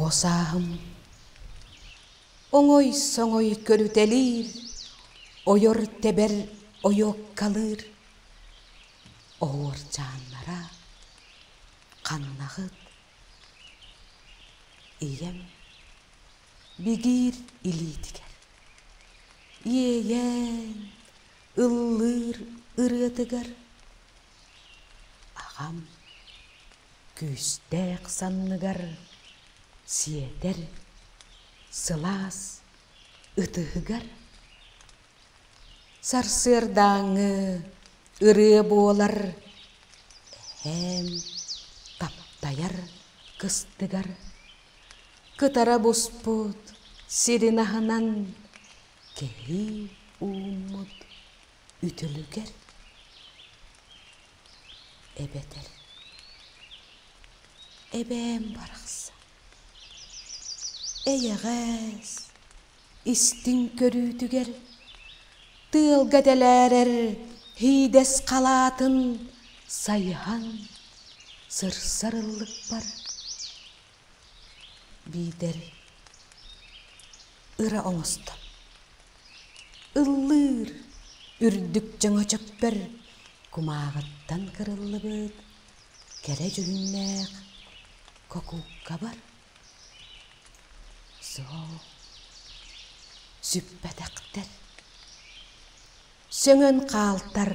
Оҕо сааһым оҥой-соҥой көрүтэлиир, ойор-тэбэр ойуоккалыыр, оһуорчааннара ханнаҕыт? Ийэм бигиир илиитигэр иэйэн ыллыыр ырыатыгар аҕам күүстээх санныгар сиэтэр сылаас ытыһыгар сарсыардааҥҥы ырыа буолар эһээм таптайар кыстыгар кытара буспут сирин аһынан кэһии ууммут үтүлүгэр эбэтэр эбээм барахсан эйэҕэс истиҥ көрүүтүгэр тыалга тэлээрэр һиидэс халаатын сайыһан сырсар ыллыкпар биитэр ыра оҥостон ыллыыр үрдүк чөҥөчөкпөр кумааҕыттан кырыллыбыт кэрэ дьүһүннээх кокууккабар суох сүппэтэхтэр сөҥөн хаалтар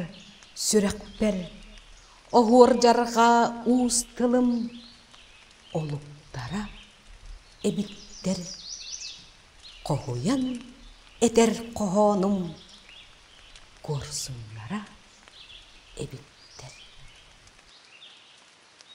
сүрэхпэр оһуор дьарҕаа уус тылым олуктара эбиттэр хоһуйан этэр хоһоонум куорсуннара эбиттэр.